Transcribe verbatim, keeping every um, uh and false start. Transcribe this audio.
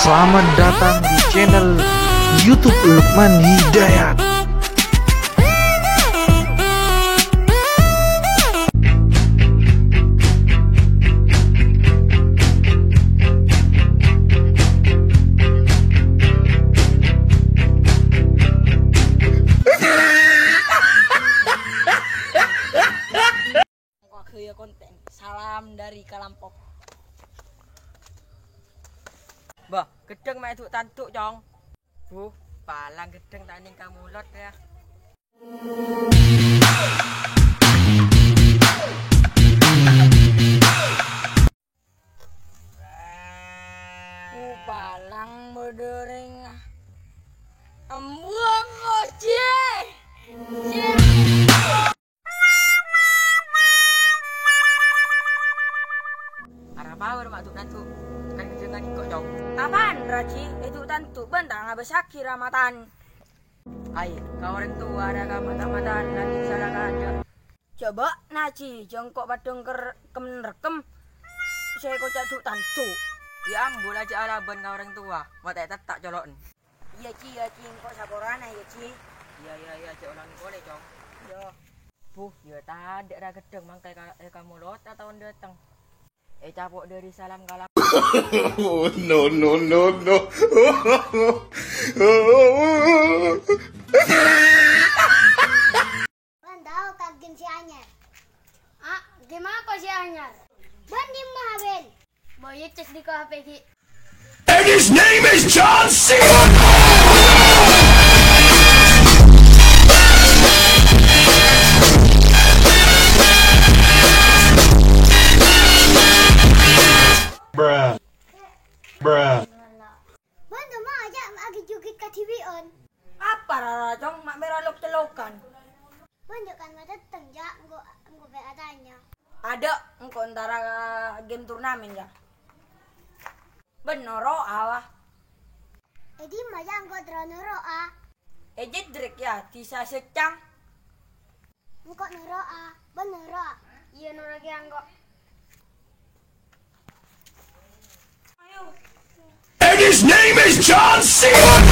Selamat datang di channel YouTube Lukman Hidayat. Wah, gaya konten. Salam dari Kalampok. Bah, ghedheng ma' èdhu' tandhu', Cong. Buh, palang ghedheng ta' nèng ka molot, yâ. Palang bâdâ rèng. Embuang, Oce. Arapa bâ'na ma' èdhu' tandhu'? Kan ghedheng nèko, Cong. Apaan, Raji? Èdhu' tandhu', bân ta' ngabâssaghi ra matan. Ai, ka orèng towa ra ka mata-mataan, nanti salah kada. Coba, Naji, jâ' engko' padâ ngker-, kem-, rekkem sè èkoca' èdhu' tandhu'. Yâ ambu, la jhâ' alabân ka orèng towa, ma' ta' tetta' colo'en. Iyâ, Ji, iyâ, Ji, engko' saporana, yâ, Ji. Iyâ, iyâ, iyâ, jhâ' olang polè, Cong. Iyâ. Buh, yâ tadâ' ra ghedheng mangkèn ka, è ka molot taon dâteng. Ècapo' dâri salam kalam. Oh, no, no, no, no. Bân tao ka game sè anyar? A, game apa sè anyar? Bân dimma, Bel? Boy, cek di H P, Ki. And his name is John Cena. Bruh. Bruh. Bân dimma ajâ' agi-jugit kadhibi'ân. Apa rara, Cong? Ma' mèra lok-celokan. Bân jhâ' kan matèttèng, jhâ', engko', engko' bhâi atanya. Adâ', engko' entara ka game turnamen, yâ. Bân noro'a, wah. È dimma, jhâ', engko' terro noro'a? È Jedrek, yâ, dhisa Secang. Engko' noro'a, bân noro'a. Iyâ, noro'a kèya engko'. And his name is John Cena.